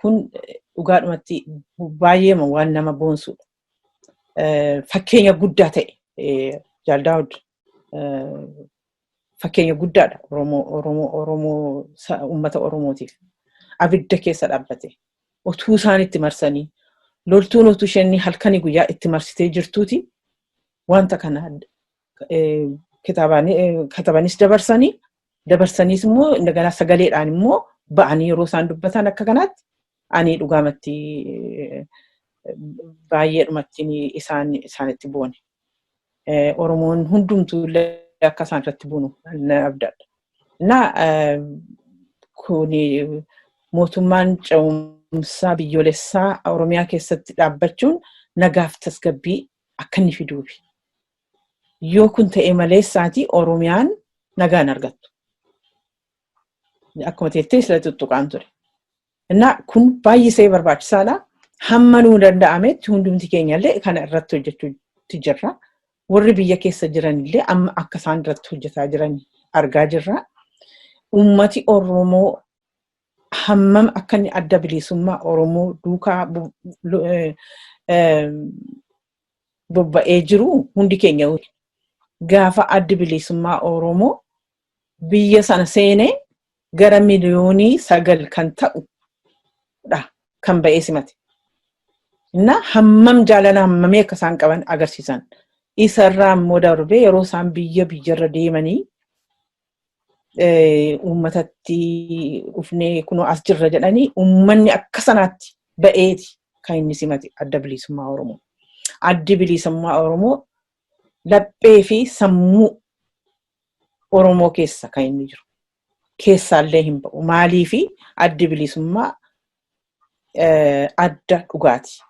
kun dhugaadhumatti baay'eema waan nama boonsudha. Fakkeenya guddaa ta'e Jaal Daawud fakkeenya guddaadha Oromoo uummata Oromootiif. Abidda keessa dhaabbate. Utuu isaan itti marsanii, loltuun utuu isheen halkanii guyyaa itti marsitee jirtuuti wanta kana katabanis dabarsanii, dabarsaniis immoo indagana sagaleedhaan immoo ba'anii yeroo isaan dubbatan akka kanaatti ani dhugaamatti baay'eedhumatti isaanitti boone. Oromoon hundumtuu illee akka isaan irratti boonu na abdadha. Na kuni mootummaan ce'umsaa biyyoolessaa Oromiyaa keessatti dhaabbachuun nagaaf tasgabbii akka inni fiduufi. Yoo kun ta'e maleessaati Oromiyaan nagaan argattu. Akkuma teettee sila tuttuqaan ture. Innaa kun baay'isee barbaachisaadha. Hamma nuu danda'ametti hundumti keenyallee kana irratti hojjechuutti jirra. Warri biyya keessa jiranillee amma akka isaan irratti hojjetaa jiran argaa jirra. Uummati Oromoo hammam akka inni Adda Bilisummaa Oromoo duukaa bobba'ee jiru hundi keenya gaafa Addi Bilisummaa Oromoo biyya sana seenee gara 9 miliyoonii kan ta'udha kan ba'ee simate. Na hammam jaalala hammamii akka isaan qaban agarsiisan. Isarraa immoo darbee yeroo isaan biyya biyyarra deemanii uummatatti dhufnee kunoo as jirra jedhanii uummanni akka sanaatti ba'eeti kan inni simate Adda Bilisummaa Oromoo. Addi Bilisummaa Oromoo laphee fi sammuu Oromoo keessa kan inni jiru. Keessaallee hin ba'u. Maaliifi addi bilisummaa adda dhugaati.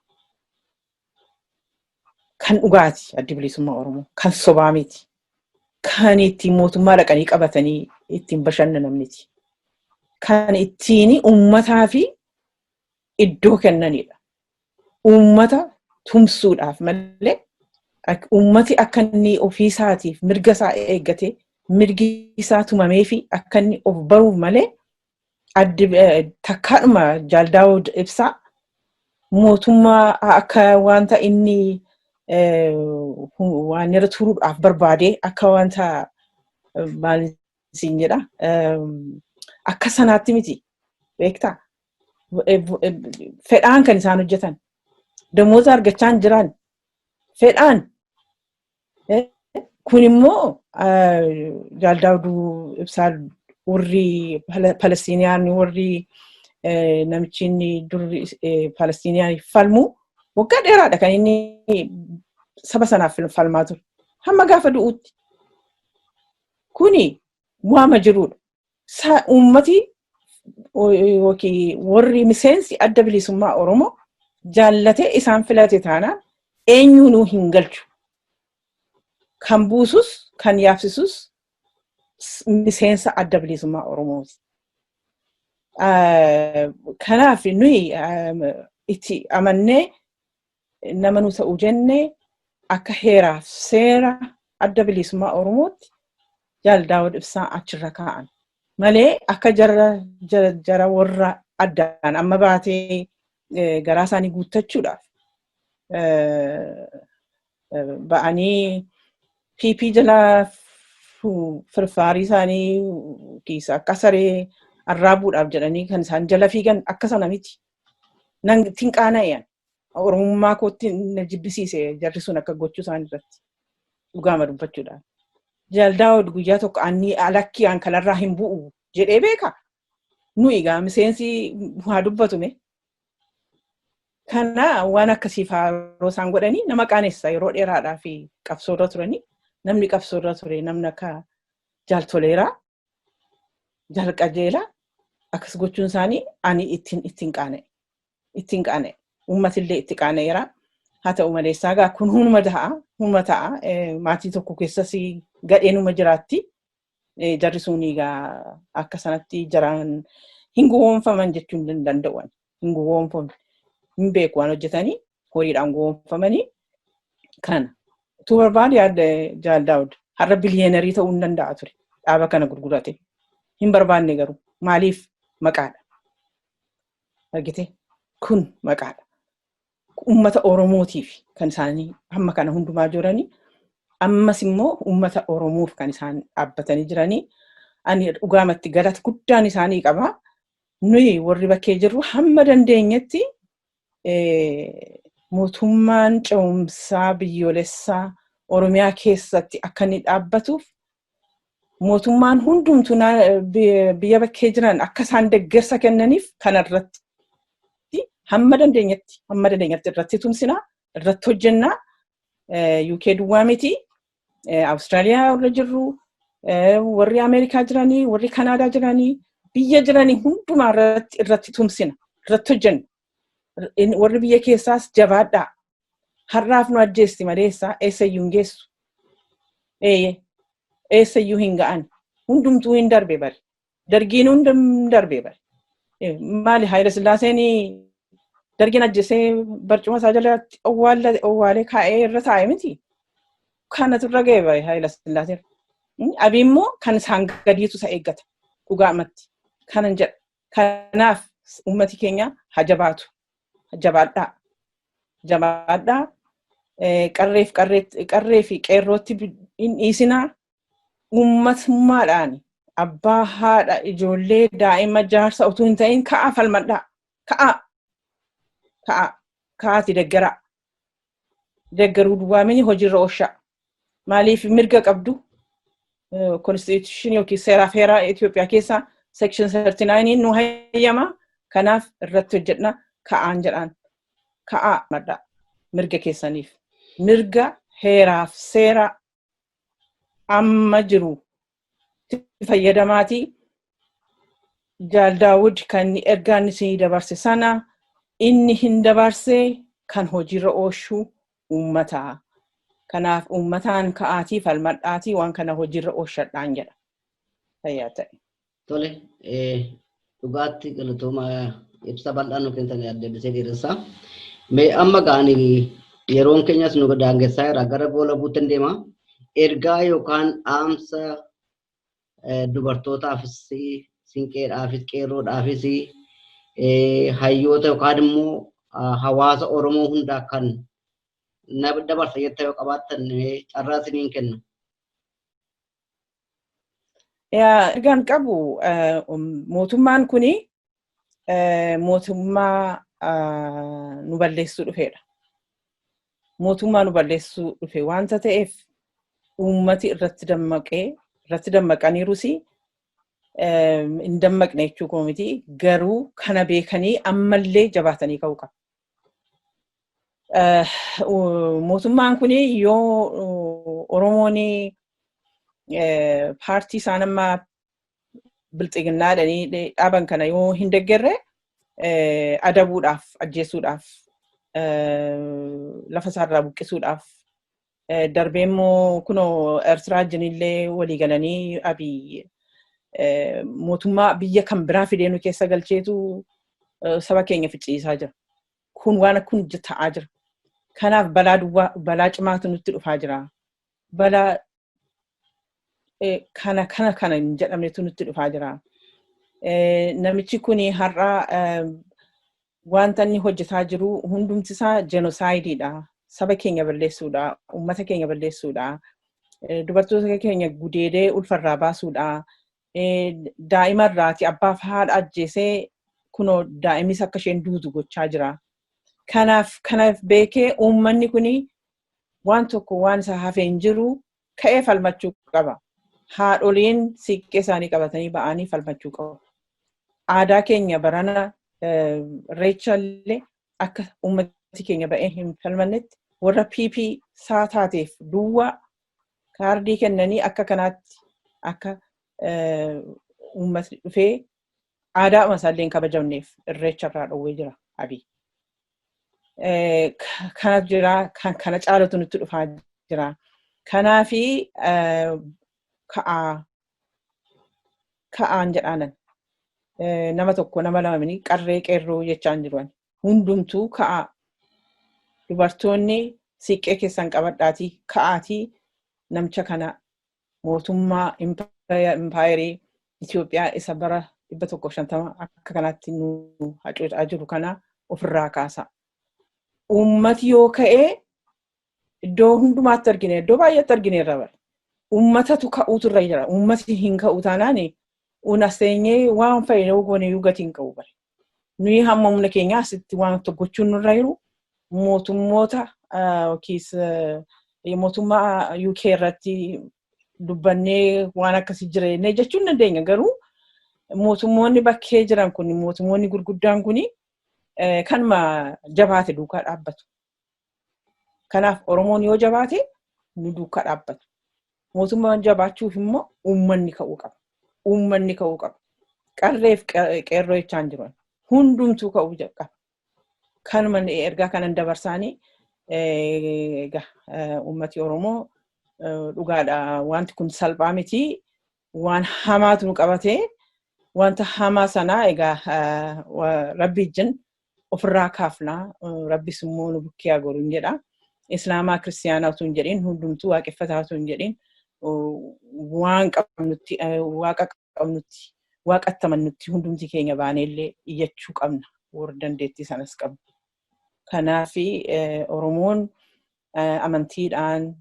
Kan dhugaati Addi Bilisummaa Oromoo. Kan sobaa miti. Kan ittiin mootummaa dhaqanii qabatanii ittiin bashannanan miti. Kan ittiin uummataa fi iddoo kennanidha. Uummata tumsuudhaaf malee, uummati akka inni ofiisaatiif mirga isaa eeggatee, mirgi isaa tumamee fi akka inni of baruuf malee, addi takkaadhuma Jaal Daawud Ibsaa mootummaa akka wanta inni waan irra turuudhaaf barbaade, akka wanta maal siin jedha, akka sanaatti miti, beektaa? Fedhaan kan isaan hojjetan, damoota argachaa hin jiran, fedhaan. Kun immoo Jaal Daawuduu Ibsaa, warri Palestiiniyaan, warri namichi inni durri Palestiiniyaan falmu, waggaa dheeraadha kan inni saba sanaaf falmaa ture. Hamma gaafa du'uutti. Kuni waama jirudha. Uummati yookiin warri miseensi Adda Bilisummaa Oromoo jaallatee isaan filate taanaan eenyuunuu hin galchu. Kan buusus kan yaabsisus miseensa Adda Bilisummaa Oromooti. Kanaaf nuyi itti amannee nama nu ta'u jennee akka heeraaf seera Adda Bilisummaa Oromootti Jaal Daawud Ibsaa achirra kaa'an malee, akka jara warra addaan amma baatee garaa isaanii guuttachuudhaaf ba'anii PP jala firfaarii isaanii keessa akka saree arraabuudhaaf jedhanii kan isaan jala fiigan akka sana miti. Nan ittiin qaana'e, Oromummaa kootti na jibbisiise jarri sun akka gochuu isaan irratti dhugaama dubbachuudhaan. Jaal Daawud guyyaa tokko anni alakkii an kanarraa hin bu'u jedhee beeka. Nu egaa miseensi haa dubbatume. Kana waan akkasiif yeroo isaan godhanii nama qaanessa. Yeroo dheeraadhaa fi qabsoorra turanii, namni qabsoorra ture, namni akka Jaal Toleeraa, Jaal Qajeelaa akkas gochuun isaanii ani ittiin qaana'e. Ittiin qaana'e. Uummatillee itti qaana'eera. Haa ta'u malee egaa kun hunduma ta'a. Hunduma ta'a. Maatii tokko keessas gadheenuma jiraatti. Jarri sun egaa akka sanatti jaraan hin gowwoomfaman jechuun hin danda'u. Hin gowwoomfamne. Hin beeku waan hojjetanii, horiidhaan gowwoomfamanii kana. Utuu barbaade yaadda Jaal Daawud har'a billionaire ta'uu hin danda'a ture. Dhaaba kana gurgurate. Hin barbaanne garuu, maaliif? Maqaadha. Argite, kun maqaadha. Uummata Oromootiif kan isaanii hamma kana hundumaa jiranii, ammas immoo uummata Oromoof kan isaan dhaabbatanii jiranii, ani dhugaamatti galata guddaan isaanii qaba. Nuyi warri bakkee jirru hamma dandeenyetti mootummaan ce'umsaa biyyoolessaa Oromiyaa keessatti akka inni dhaabbatuuf, mootummaan hundumtuu biyya bakkee jiran akka isaan deeggarsa kennaniif, kanarratti hamma dandeenyetti irratti tumsinaa, irratti hojjennaa. UK duwwaa miti, Awustiraaliyaa warra jirru, warri Ameerikaa jiranii, warri Kanaadaa jiranii, biyya jiranii hundumaa irratti tumsina, irratti hojjenna. Warri biyya keessaas jabaadhaa. Har'aaf nu ajjeesti maleessa eessayyuu hin geessu. Eeyyee, eessayyuu hin ga'an. Hundumtuu hin darbe bari. Dargiin hundum darbe bari. Maali, Haayila Sillaaseen Dargiin ajjeesee barcuma isaa jalatti owwaalee kaa'ee irra taa'e miti. Kanatu irra ga'e bare Haayila Sillaaseen. Abiy immoo kan isaan gadiitu isa eeggata dhugaamatti. Kanan jedha. Kanaaf uummati keenya haa jabaatu. Jabaadhaa. Jabaadhaa. Qarreef qarree fi qeerrootti hin dhiisinaa. Uummatummaadhaan abbaa, haadha, ijoollee, daa'ima, jaarsa utuu hin ta'in ka'aa falmadhaa. Ka'aa. Ka'aa. Ka'aati deggeraa. Deggeruu duwwaamini hojiirra ooshaa. Maaliif, mirga qabdu. Constitution yookiin seeraaf heeraa Itoophiyaa keessaa section 39 nu hayyama. Kanaaf irratti hojjedha, ka'aan jedhaan. Ka'aa maddaa mirga keessaniif. Mirga heeraaf seera amma jiru fayyadamaatii. Jaal Daawud kan ergaan isinii dabarse sana inni hin dabarse, kan hojiirra oolchuu uummataa. Kanaaf uummataan ka'aatii falmadhaatii waan kana hojiirra oolchadhaan jedha. Fayyaa ta'e. Tole, dhugaatti galatooma, ibsa bal'aa nu kennan adda addisee dheeressaa. Mee amma ga'anii yeroon keenyas nu daangessaa jira, gara boola buutti deema. Ergaa yookaan dhaamsa dubartootaafis, siinqeedhaafis, qeerroodhaafis, hayyoota yookaan immoo hawaasa Oromoo hundaa kan dabarsa jettan yoo qabaattan carraa isiniin kenna. Ergaan qabu, mootummaan kuni mootummaa nu balleessuu dhufeedha. Mootummaa nu balleessuu dhufe waanta ta'eef uummati irratti dammaqee, irratti dammaqaniirus hin dammaqne jechuu koo miti, garuu kana beekanii ammallee jabaatanii ka'uu qaba. Mootummaan kun yoo Oromoon paartii isaan amma Bilxiginnaa jedhanii dhaaban kana yoo hin deeggarre, adabuudhaaf, ajjeesuudhaaf, lafa isaarraa buqqisuudhaaf, darbee immoo kunoo Eertiraa wajjinillee walii galanii Abiy mootummaa biyya kan biraa fidee nu keessa galcheetu saba keenya ficciisaa jira. Kun waan kun ta'aa jira. Kanaaf balaa duwwaa, balaa cimaatu nutti dhufaa jira. Balaa kana kana kana hin jedhamnetu nutti dhufaa jira. Namichi kun har'a wanta inni hojjetaa jiru hundumti isaa genocide dha. Saba keenya balleessuudha. Uummata keenya balleessuudha. Dubartoota keenya gudeedee ulfarraa baasuudha. Daa'ima irraati abbaaf haadha ajjeesee kunoo daa'imis akka isheen duutu gochaa jira. Kanaaf kanaaf beekee uummanni kuni waan tokko waan isa hafee hin jiru, ka'ee falmachuu qaba. Haadholiin siiqqee isaanii qabatanii ba'anii falmachuu qabu. Aadaa keenya barana Irreecha illee akka uummati keenya ba'ee hin falmannetti warra PP saa taateef duwwaa kaardii kennanii akka kanaatti akka uummatni dhufee aadaa isaallee hin kabajamneef Irreecha irraa dhowwee jira Abiy. Kanatu jira, kan kana caalatu nutti dhufaa jira. Kanaafi ka'aa ka'aan jedhaanan. Nama tokko, nama lama mini, qarree qeerroo jechaan jiru. Hundumtuu ka'aa. Dubartoonni siiqqee keessan qabadhaatii ka'aatii namicha kana, mootummaa impaayerii Itoophiyaa isa bara 150 akka kanaatti nu hacuucaa jiru kana ofirraa kaasa. Uummati yoo ka'ee iddoo hundumaatti argine, iddoo baay'eetti argineerra bara. Uummatatu ka'uutu irra jira. Uummati hin ka'u taanaan una seenyee waan fayyadamu goone iyyuu gatii hin qabu bare. Nuyi hamma humna keenya asitti waan tokko gochuun nurra jiru mootummoota yookiis mootummaa UK irratti dubbannee waan akkasii jira jechuun dandeenya, garuu mootummoonni bakkee jiran kun, mootummoonni gurguddaan kun kanuma jabaate duukaa dhaabbatu. Kanaaf Oromoon yoo jabaate nu duukaa dhaabbatu. Mootummaan jabaachuuf immoo uummanni ka'uu qaba. Uummanni ka'uu qaba. Qarreef qeerroo jechaan jiran hundumtuu ka'uu qaba. Kanuma ergaa kanan dabarsaanii, egaa uummati Oromoo dhugaadha. Wanti kun salphaa miti. Waan hamaatu nu qabatee Wanta hamaa sanaa egaa Rabbi wajjin ofirraa kaafnaa, Rabbis immoo nu bukkee agoruun jedha. Islaamaa, Kiristiyaanaa utuu hin jedhin, hundumtuu Waaqeffataa utuu hin jedhin, waan qabnutti, Waaqa qabnutti, Waaqatti amannutti hundumti keenya baaneellee iyyachuu qabna, warra dandeettii sanas qabnu. Kanaafi Oromoon amantiidhaan,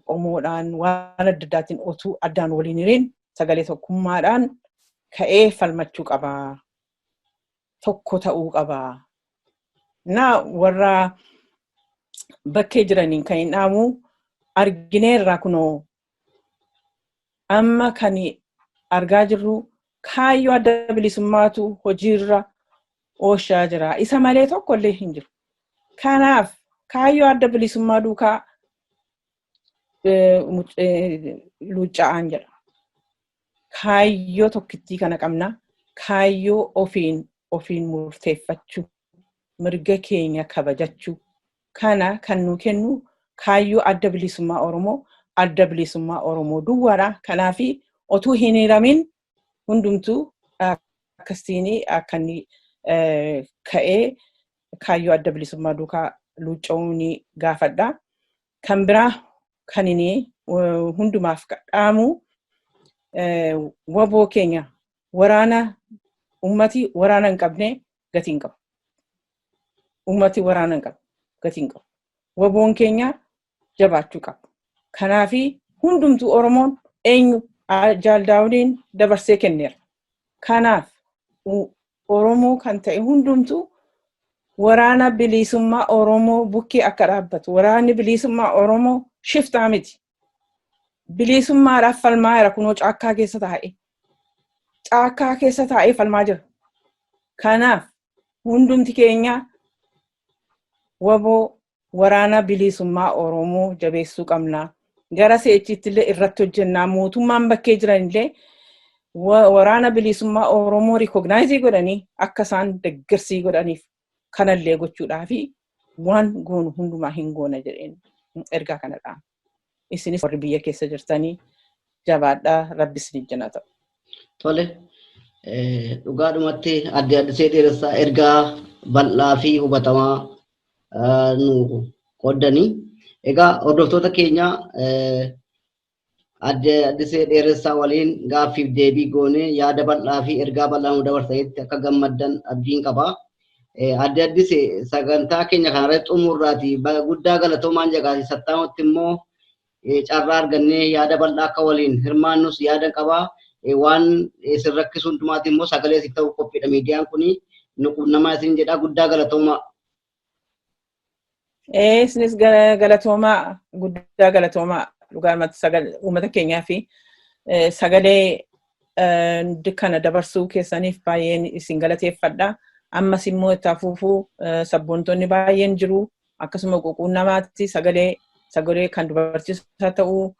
qomoodhaan, waan adda addaatiin otuu addaan waliin hiriin sagalee tokkummaadhaan ka'ee falmachuu qaba. Tokko ta'uu qaba. Na warra bakkee jiraniin kan hin dhaamu, argineerraa kunoo amma kan argaa jirru kaayyoo Adda Bilisummaatu hojiirra ooshaa jira. Isa malee tokko illee hin jiru. Kanaaf kaayyoo Adda Bilisummaa duukaa luucca'aan jedha. Kaayyoo tokkittii kana qabna. Kaayyoo ofiin ofiin murteeffachuu, mirga keenya kabajachuu. Kana kan nu kennu kaayyoo Adda Bilisummaa Oromoo, Adda Bilisummaa Oromoo duwwaadha. Kanaafi otuu hin hiramin hundumtuu akkasiin akka inni ka'ee kaayyoo Adda Bilisummaa duukaa luucca'uu ni gaafadha. Kan biraa kan inni hundumaaf dhaamu, WBO keenya, waraana, ummati waraana hin qabne gatii hin qabu. Ummati waraana hin qabu gatii hin qabu. WBOn keenya jabaachuu qaba. Kanaafi hundumtuu Oromoon eenyu Jaal Daawudiin dabarsee kenneera. Kanaaf Oromoo kan ta'e hundumtuu Waraana Bilisummaa Oromoo bukkee akka dhaabbatu. Waraanni Bilisummaa Oromoo shiftaa miti. Bilisummaadhaaf falmaa jira, kunoo caakkaa keessa taa'ee. Caakkaa keessa taa'ee falmaa jira. Kanaaf hundumti keenya WBO, Waraana Bilisummaa Oromoo jabeessuu qabna. Gara seechiitti illee irratti hojjennaa, mootummaan bakkee jiran illee Waraana Bilisummaa Oromoo recognize godhanii akka isaan deeggarsii godhaniif kanallee gochuudhaa fi waan goonu hundumaa hin goona jedheen ergaa kanadha. Isinis warri biyya keessa jirtanii jabaadhaa, Rabbi isin ijjana ta'u. Tole, dhugaadhumatti Adde Addisee Dheeressaa ergaa bal'aa fi hubatamaa nu qooddanii. Egaa hordoftoota keenya, Adde Addisee Dheeressaa waliin gaaffiif deebii goonee yaada bal'aa fi ergaa bal'aa nu dabarsanitti akka gammaddan abdiin qaba. Adde Addisee, sagantaa keenya kanarratti xumurraati guddaa galatoomaan jagaasi, sattaamutti immoo carraa argannee yaada bal'aa akka waliin hirmaannus yaada qaba. Waan isin rakkisu hundumaati immoo sagalee isin ta'uu qophiidha miidiyaan kuni, nu qunnamaa isin jedha, guddaa galatoomaa. Isinis galatoomaa, guddaa galatoomaa. Dhugaamatti uummata keenyaa fi sagalee kana dabarsuu keessaniif baay'een isin galateeffadha. Ammas immoo itti hafuufuu sabboontonni baay'een jiru. Akkasuma quunnamaatti sagalee kan dubartiis haa ta'uu,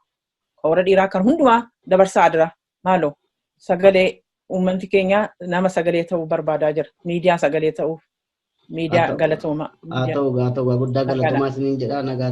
warra dhiiraa kan hundumaa dabarsaa jira. Maaloo sagalee uummanni keenya nama sagalee ta'uu barbaadaa jira. Miidiyaa sagalee ta'uuf. Miidiyaa, galatoomaa. Haa ta'u, haa ta'u, guddaa galatoomaa isiniin jedha, nagaa.